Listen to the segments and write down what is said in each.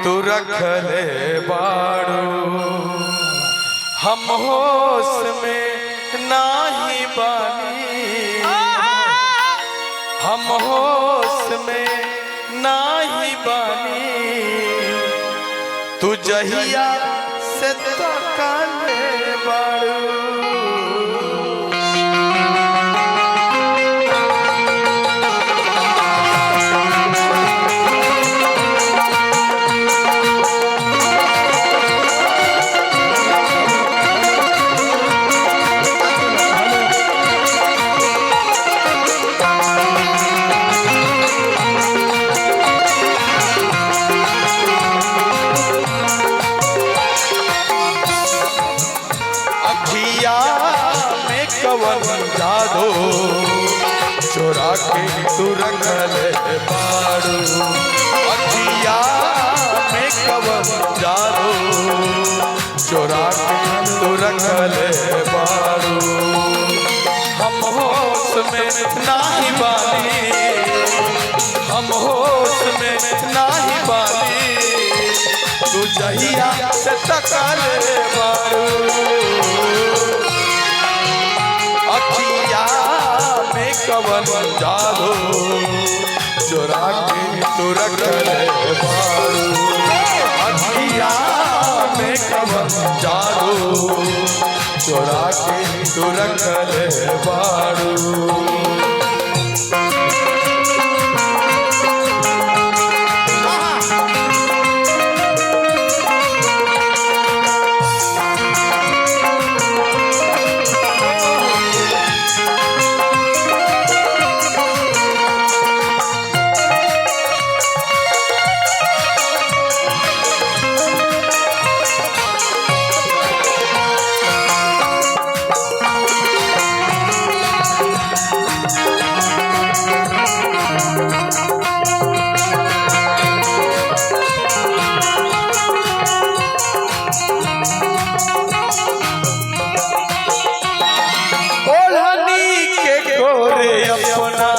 तू रखले बाड़ू। हम होश में नाही बानी, हम होश में नाही बानी, तू जहिया से तकले बाड़ू। अखिया में कवन जादू चोरा के तू रखले बाड़ू। अखिया में कवन जादू चोरा के तू रखले बाड़ू। हम होश में नाही बानी, हम होश में नाही बानी, तू जहिया से तकले बाड़ू। अखिया में कवन जादू चोरा के तू रखले बाड़ू। अखिया में कवन जादू चोरा के तू रखले बाड़ू। ओढ़नी के गोरे अपना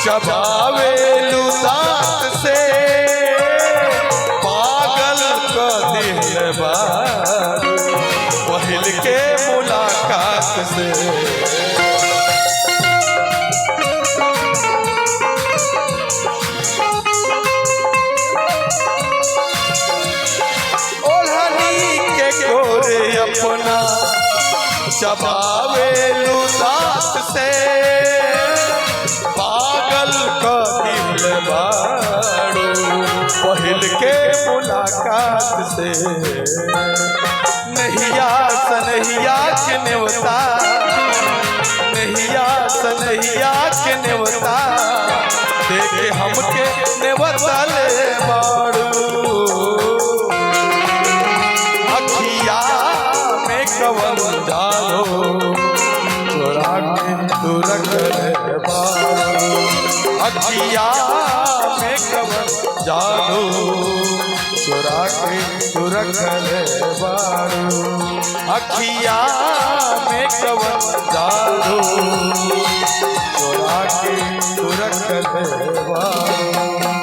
चबावेलू दांत से, पागल क दिल बारू पहिल के मुलाकात से। ओढ़नी के गोरे अपना चबावेलू दांत से, पागल क दिल बाड़ू पहिल के मुलाकात से। नहिया सनहिया के नेवता, नहिया सनहिया के नेवता, देखे हमके नेवता ले बाड़ू। अखिया में कवन जादू चोरा के तू रखले बाड़ू। अखिया में कवन जादू चोरा के तू रखले बाड़ू। अखिया में कवन जादू चोरा के तू रखले बाड़ू।